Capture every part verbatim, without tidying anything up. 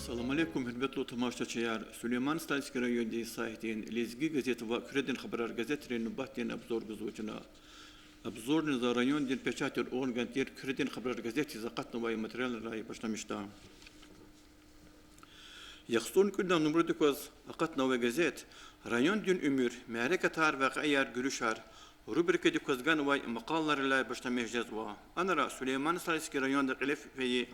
Салам алейкум, гьуьрметлу тамашачияр! Сулейман-Стальский райондин сайтдин Лезги газет ва Куьредин хабарар газетрин нубатдин обзор гузва чна. Обзорни за райондин печатдин орган тир Куьредин хабарар газетдиз акъатнавай материалрай башламишда. Яхцӏурни кӏуьд лагьай нумрадик кваз акъатнавай газет райондин уьмуьр, мярекатар, вакъиаяр, гуьруьшар рубрикадик кваз ганвай макъалайрилай башламиш жезва. Анра Сулейман-Стальский районда кьиле фейи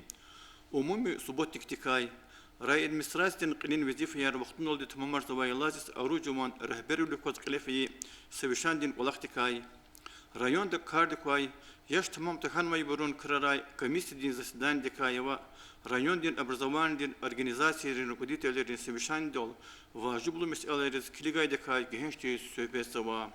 умуми субботникдикай, райадминистрациядин кьилин везифаяр вахтуналди тамамарзавай Лазис Аружеван регьбервилик кваз кьиле фейи совещанидин кӏвалахдикай, районда кардик квай яш тамам тахьанвайбурун крарай комиссиядин заседанидикай ва райондин образованидин организацийрин руководителрин совещанидал важиблу месэлайриз килигайдакай гегьеншдиз суьгьбетзава.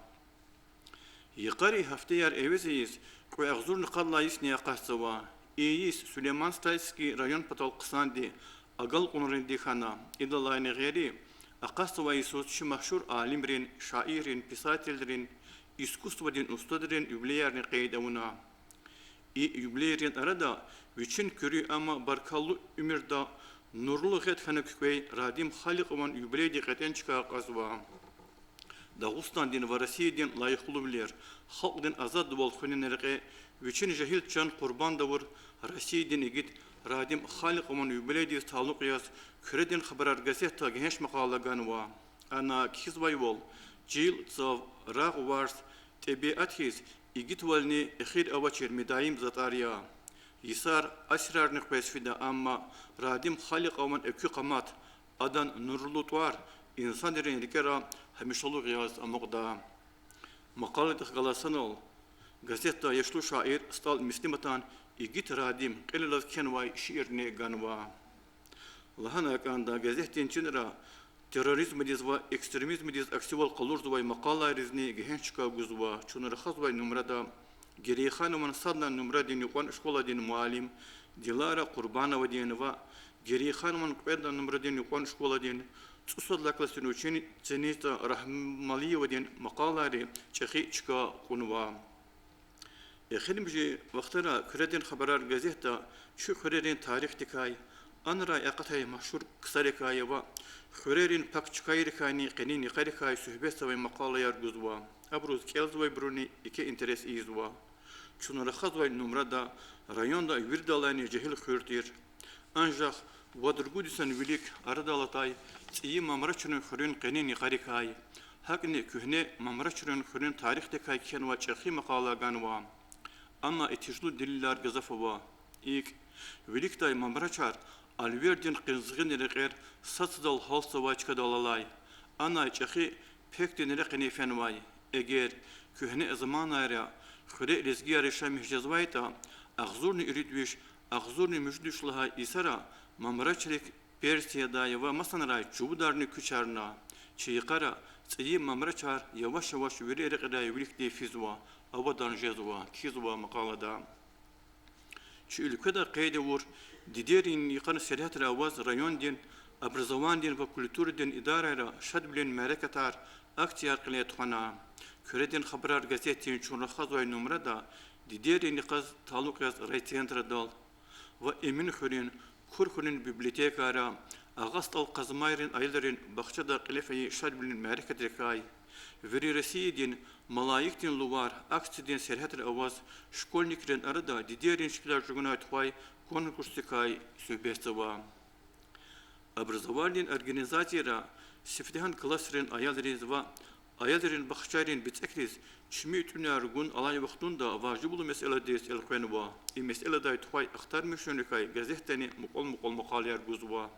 Йикъари гьафтеяр эвез ийиз кьве агъзурни къад лагьай йисни акъатзава. И йис Сулейман-Стальский район патал хъсанди агалкьунринди хьана. Идалайни гъейри, акъатзавай йисуз чи машгьур алимрин, шаиррин, писателрин, искусстводин устадрин юбилеярни къейд авуна. И юбилейрин арада вичин куьруь, амма баркаллу уьмуьрда нурлу гъед хьана куькӏвей Радим Халикьован юбилейдин кьетӏен чка кьазва. Дагъустандин ва Россиядин лайихлувилер, халкьдин азадвал хуьнин рекье вичин жегьил чан къурбанд авур Россиядин игит Радим Халикьован юбилейдиз талукь яз Куьредин хабарар газетда гегьенш макъала ганва. Ана кхьизвайвал, чил, цав, рагъ, варз, тӏебиат хьиз, игитвални эхир авачир мидаим затӏар я. Йисар асирарни къвез фида, амма Радим Халикьован экуь къамат, адан нурлу тӏвар инсанрин рикӏера гьамишалугъ яз амукьда. Макъаладихъ галаз санал газетда яшлу шаир СтӀал Муслиматан Игит Радим кьилелаз кхьенвай шиирни ганва. Лагьана кӏанда, газетдин чинра терроризмдиз ва экстремизмдиз аксивал къалурзавай макъалайризни гегьенш чка гузва. Чун рахазвай нумрада Герейханован сад лагьай нумрадин юкьван школадин муаллим Дилара Къурбановадин ва Герейханован кьвед лагьай нумрадин юкьван школадин цӏусад лагьай классдин ученица Рагьмалиевадин макъалайри чӏехи чка кьунва. Эхиримжи вахтара Куьредин хабарар газетда чуьхуьрерин тарихдикай, анрай акъатай машгьур ксарикай ва хуьрерин пак чкайрикайни къенин йикъарикай суьгьбетзавай макъалаяр гузва. Абуруз кӏелзавайбуруни еке интерес ийизва. Чун рахазвай нумрада районда виридалайни жегьил хуьр тир. Анжах вад-ругуд йисан вилик арадал атай ЦӀийи Мамрачирин хуьруьн къенин йикъарикай, гьакӏни Куьгьне Мамрачирин хуьруьн тарихдикай кхьенвай чӏехи макъала ганва. Амма итижлу делилар гзаф ава. ИкӀ, виликдай мамрачар Алвердин къизгъин рекьер сад-садал гьалтзавай чкадал алай, анай чӀехи пекдин рекьни фенвай. Эгер куьгьне заманайра хуьре лезгияр яшамиш жезвайтӀа, агъзурни ирид виш, агъзурни муьжуьд виш лагьай йисара мамрачрик Персиядай ва масанрай чувударни куьчарна. Чи йикъара цӀийи мамрачар яваш-яваш вири рекьрай виликди физва, авадан жезва, кхьизва макъалада. Чи уьлкведа къейд авур дидейрин йикъан сергьятра аваз райондин образованидин ва культурадин идарайра шадвилин мярекатар, акцияр кьиле тухвана. Куьредин хабарар газетдин чун рахазвай нумрада дидейрин йикъаз талукь яз райцентрадал ва Эминхуьруьн, Курхуьруьн библиотекайра, Агъа СтӀал Къазмайрин аялрин бахчада кьиле фейи шадвилин мярекатрикай, вири Россиядин Малаикдин лувар акциядин сергьятра аваз школьникрин арада дидейрин шикилар чӀугунай тухвай конкурсдикай суьгьбетзава. Образованидин организацияра сифтегьан классрин аялриз ва аялрин бахчайрин бицӀекриз чими тӀуьнар гун алай вахтунда важиблу месэладиз элкъвенва. И месэладай тухвай ахтармишунрикай газетдани мукьвал-мукьвал макъалаяр гузва.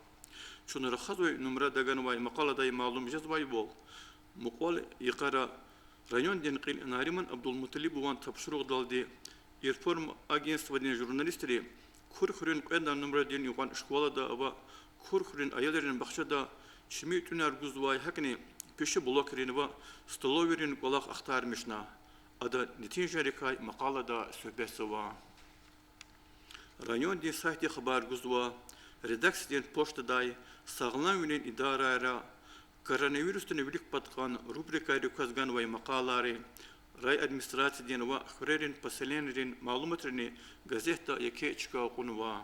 Чун рахазвай нумрада ганвай макъаладай малум жезвайвал, мукьвал йикъара райондин кьил Нариман Абдулмуталибован тапшуругъдалди Ирформагентстводин журналистри Курхуьруьн кьвед лагьай нумрадин юкьван школада ва Курхуьруьн аялрин бахчада чими тӀуьнар гузвай, гьакӀни пищеблокрин ва столовыйрин кӀвалах ахтармишна. Адан нетижайрикай макъалада суьгьбетзава. Райондин сайтди хабар гузва, редакциядин почтадай, сагъламвилин идарайра коронавирусдин вилик пад кьван рубрикайрик кваз ганвай макъалайри, райадминистрациядин ва хуьрерин поселенийрин малуматрини газетда еке чка кьунва.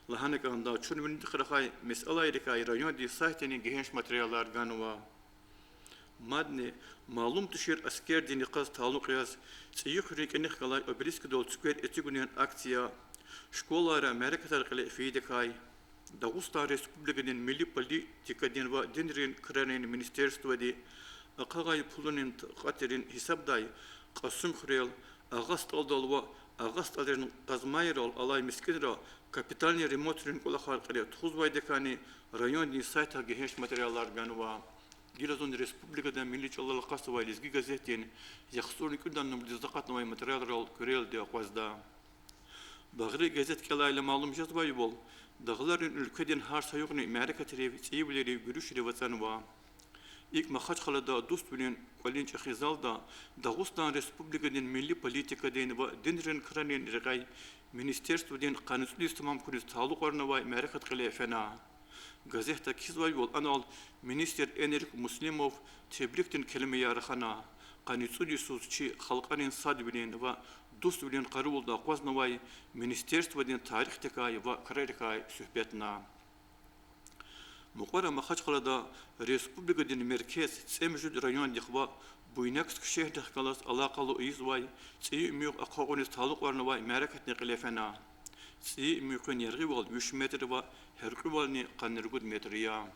Лагьана кӀанда, чун винидихъ рахай месэлайрикай райондин сайтдани гегьенш материалар ганва. Мадни, малум тушир, аскердин йикъаз талукь яз ЦӀийи хуьруьн кӀаник галай обелискдал цуьквер эцигунин акция школайра мярекатар кьиле фейидакай Дагъустан Республикадин милли политикадин ва динрин крарин министерстводи ахъайай пулунин такьатрин гьисабдай Кьасумхуьрел, Агъа СтӀалдал ва Агъа СтӀалрин къазмайрал алай мискӀинра капитальный ремонтрин кӀвалахар кьиле тухузвайдакайни райондин сайтда гегьенш материалар ганва. Гила зун республикада милли чӀалал акъатзавай Лезги газетдин яхцӀурни кӀуьд лагьай нумрадиз акъатнавай материалрал куьрелди акъвазда. Багъри газет кӀелайла малум жезвайвал, дагъларин уьлкведин гьар са югъни мярекатрив, цӀийивилерив, гуьруьшрив ацӀанва. ИкӀ, Махачкъалада Дуствилин кӀвалин чӀехи залда Дагъустан Республикадин милли политикадин ва динрин крарин рекьяй министерстводин къанни цӀуд йис тамам хьуниз талукьарнавай мярекат кьиле фена. Газетда кхьизвайвал, анал министр Энрик Муслимов тебрикдин келимаяр рахана, къанни цӀуд йисуз чи халкьарин садвилин ва дуствилин къаралда акъвазнавай министерстводин тарихдикай ва крарикай суьгьбетна. Мукьвара Махачкъалада республикадин меркез ЦӀемуьжуьд райондихъ ва Буйнакск шегьердихъ галаз алакъалу ийизвай цӀийи уьмуьгъ ахъа кьуниз талукьарнавай мярекатни кьиле фена. ЦӀийи уьмуьгъ яргъивал виш метр ва гьяркьуьвални къанни ругуд метр я.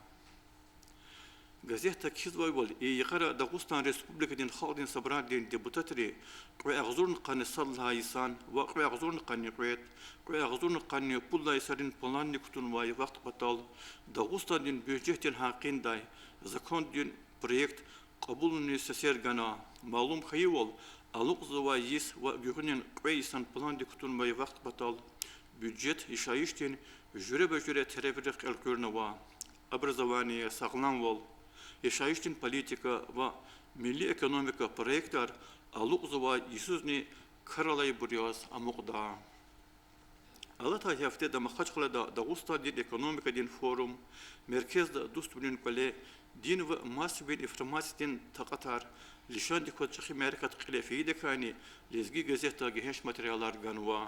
Газетда кхьизвайвал, и йикъара Дагъустан Республикадин Халкьдин Собранидин депутатри кьве агъзурни къанни сад лагьай йисан ва кьве агъзурни къанни кьвед, кьве агъзурни къанни пуд лагьай йисарин планни кутунвай вахт патал Дагъустандин бюджетдин гьакъиндай закондин проект кьабулуниз сесер гана. Малум хьайивал, алукьзавай йис ва гуьгъуьнин кьве йисан планди кутунвай вахт патал бюджет яшайишдин жуьреба-жуьре терефрихъ элкъуьрнава: образование, сагъламвал, яшайишдин политика ва милли экономика проектар алукьзавай йисузни кар алайбур яз амукьда. Алатай гьафтеда Махачкъалада Дагъустандин экономикадин форум, меркезда Дуствилин кӀвале дин ва массовый информациядин такьатар лишандик кваз чӀехи мярекат кьиле фейидакайни Лезги газетда гегьенш материалар ганва.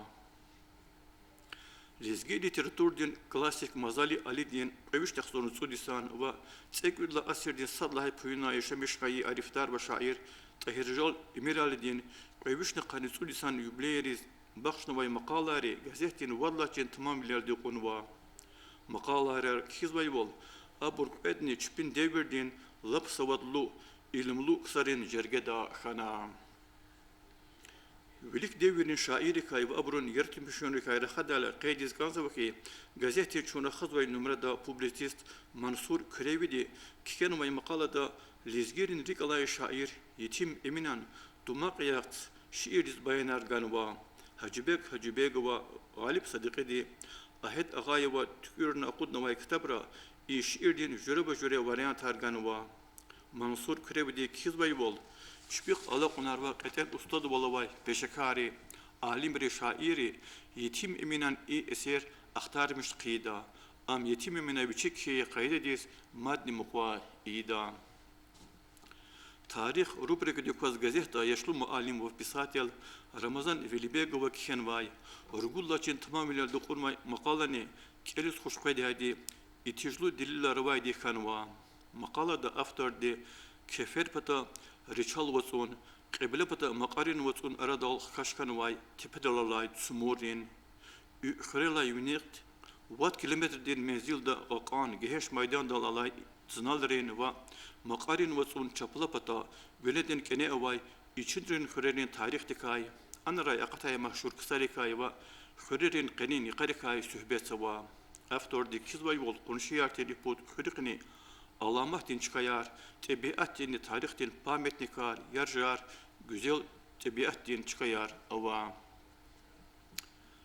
Лезги литературадин классик Мазали Алидин кьве вишни яхцӀурни цӀуд йисан ва цӀекӀуьд лагьай асирдин сад лагьай паюна яшамиш хьайи арифдар ва шаир ТӀагьиржал Эмиралидин кьве вишни къанни цӀуд йисан юбилейриз бахшнавай макъалайри газетдин вад лагьай чин тамамвилелди кьунва. Макъалайрай кхьизвайвал, абур кьведни чпин девирдин лап савадлу, илимлу ксарин жергеда хьана. Вилик девирдин шаиррикай ва абурун яратмишунрикай рахадайла, къейдиз кӀанзава хьи, газетдин чун рахазвай нумрада публицист Мансур Куьревиди кхьенвай макъалада лезгийрин рикӀ алай шаир Етим Эминан Тумакь яхц шиирдиз баянар ганва. Гьажибег Гьажибегова, Гъалиб Садикьиди, Агьед Агъаева туькӀуьрна акъуднавай ктабра и шиирдин жуьреба-жуьре вариантар ганва. Мансур Куьревиди кхьизвайвал, чпихъ алакьунар ва кьетӀен устадвал авай пешекарри, алимри, шаирри Етим Эминан и эсер ахтармишиз хъийида, ам Етим Эмина вичи кхьей къайдадиз мадни мукьва ийида. Тарих рубрикадик кваз газетда яшлу муаллим ва писатель Рамазан Велибегова кхьенвай, ругуд лагьай чин тамамвилелди кьунвай макъалани кӀелиз хуш къведайди, итижлу делилар авайди хьанва. Макъалада авторди Кеферпата ричал вацӀун, Кьиблепата Макьарин вацӀун арадал хкаж хьанвай тепедал алай цумуррин, уьхуьрелай винихъ вад километрдин мензилда кьакьан гегьенш майдандал алай цуналрин ва Макьарин вацӀун чапла пата гуьнедин кӀане авай ичинрин хуьрерин тарихдикай, анрай акъатай машгьур ксарикай ва хуьрерин къенин йикъарикай суьгьбетзава. Авторди кхьизвайвал, къуншияр тир и пуд хуьруьхъни аламатдин чкаяр, тӀебиатдинни тарихдин памятникар, яржар, гуьзел тӀебиатдин чкаяр ава.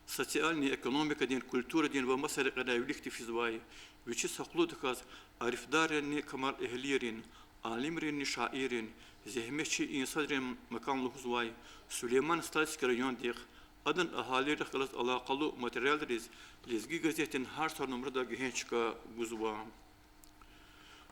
Социальный, экономикадин, культурадин ва маса рекьерай виликди физвай, вичиз гьахълудаказ арифдарринни камалэгьлийрин, алимринни шаиррин, зегьметчи инсанрин макан лугьузвай Сулейман-Стальский райондихъ, адан агьалийрихъ галаз алакъалу материалриз Лезги газетдин гьар са нумрада гегьенш чка гузва.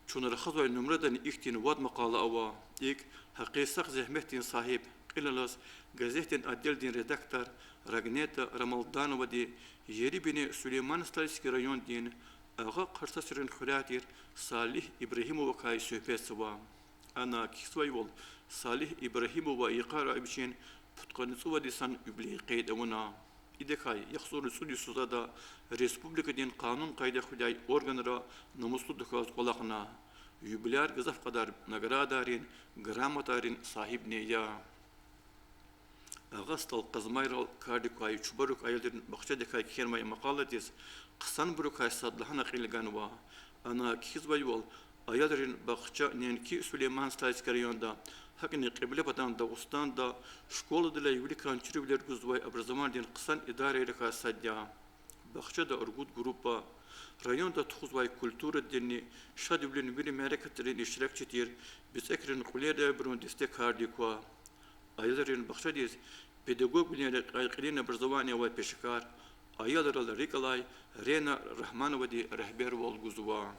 Чун рахазвай нумрадани ихьтин вад макъала ава. ИкӀ, гьакъисагъ зегьметдин сагьиб, Кьилелаз газетдин отделдин редактор Рагнета Рамалдановади ери бине Сулейман-Стальский райондин Агъа Хъарсасрин хуьряй тир Салигь Ибрагьимовакай суьгьбетзава. Ана кхьизвайвал, Салигь Ибрагьимова йикъара вичин пудкъанни цӀувад йисан юбилей къейд авуна. Идакай яхцӀурни цӀуд йисузада республикадин къанун-къайдаяр хуьдай органра намуслудаказ кӀвалахна. Юбиляр гзаф кьадар наградайрин, грамотайрин сагьибни я. Агъа СтӀал Къазмайрал кардик квай чубарук аялрин бахчадикай кхьенвай макъаладиз хъсанбурукай сад лагьана кьил ганва. Ана кхьизвайвал, аялрин бахча неинки Сулейман-Стальский районда, гьакӀни Кьиблепатан Дагъустанда школадилай виликан чирвилер гузвай образованидин хъсан идарайрикай сад я. Бахчада ругуд группа, районда тухузвай культурадинни шадвилин вири мярекатрин иштиракчи тир бицӀекрин кьуьлердайбурун десте кардик ква. Аялрин бахчадиз педагогвилин рекьяй кьилин образование авай пешекар, аялрал рикӀ алай Рена Рагьмановади регьбервал гузва.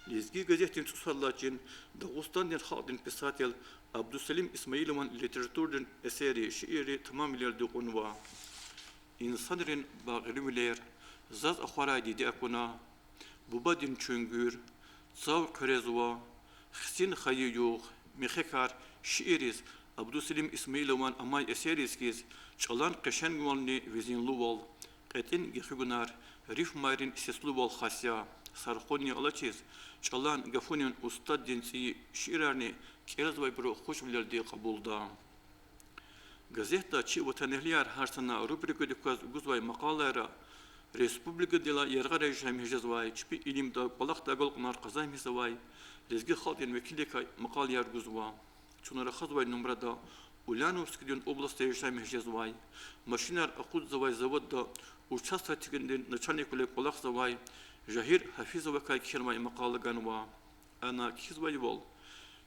Лезги газетдин цӀусад лагьай чин Дагъустандин халкьдин писатель Абдусалим Исмаилован литературадин эсерри, шиирри тамамвилелди кьунва. Инсанрин багъирвилер, Заз ахварай диде акуна, Бубадин чуьнгуьр, Цав хъуьрезва, Хцин хайи югъ, Мехъекар шиирриз Абдусалим Исмаилован амай эсерриз хьиз, чӀалан къешенвални везинлувал, кьетӀен гекъигунар, рифмайрин сеслувал хас я. Са рахунни алачиз, чӀалан гафунин устаддин цӀийи шиирарни кӀелзавайбуру хуш вилелди кьабулда. Газетда Чи ватанэгьлияр гьар сана рубрикадик кваз гузвай макъалайра республикадилай яргъара яшамиш жезвай, чпи илимда кӀвалахдай агалкьунар къазанмишзавай лезги халкьдин векилрикай макъалаяр гузва. Чун рахазвай нумрада Ульяновскдин областда яшамиш жезвай, машинар акъудзавай заводда участокдин начальниквиле кӀвалахзавай Жагьир Гьафизовакай кхьенвай макъала ганва. Ана кхьизвайвал,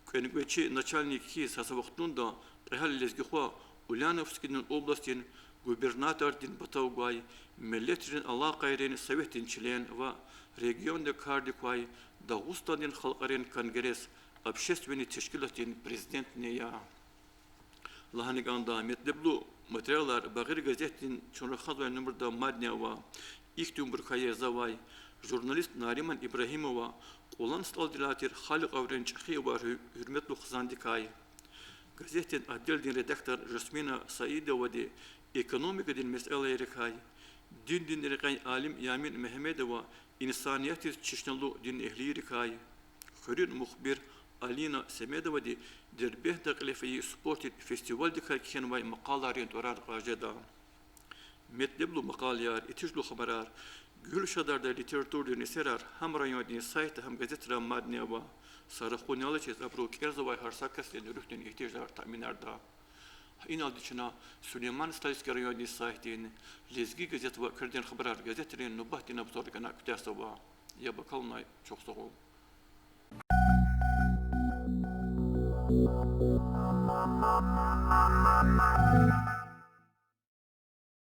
кӀвенкӀвечи начальник хьиз са вахтунда кьегьал лезги хва Ульяновскдин областдин губернатордин патав гвай миллетрин алакъайрин советдин член ва регионда кардик квай Дагъустандин халкьарин конгресс общественный тешкилатдин президентни я. Лагьана кӀанда, метлеблу материалар Багъир газетдин чун рахазвай нумрада мадни ава. Ихьтинбурукай язавай журналист Нариман Ибрагьимова Кьулан СтӀалдилай тир Халикьаврин чӀехи авай гьуьрметлу хизандикай. Газетдин отделдин редактор Жасмина Саидовади экономикадин месэлайрикай, диндин рекьяй алим Ямин Мегьамедова инсаниятдиз чешнелу динэгьлийрикай, хуьруьн мухбир Алина Семедовади Дербентда кьиле фейи спортдин фестивалдикай кхьенвай макъалайрин тӀварар кьаз жеда. Метлеблу макъалаяр, этежлу хабарар, гуьгьуьл шадардай литературадин эсерар гьам райондин сайтда, гьам газетра мадни ава. Са рахунни алачиз, абуру кӀелзавай гьар са касдин руьгьдин игьтияжар таъминарда. Гьа иналди чна Сулейман-Стальский райондин сайтдин Лезги газет ва Куьредин хабарар газетрин нубатдин обзор кӀана куьтягьзава. Яб акалунай чухсагъул.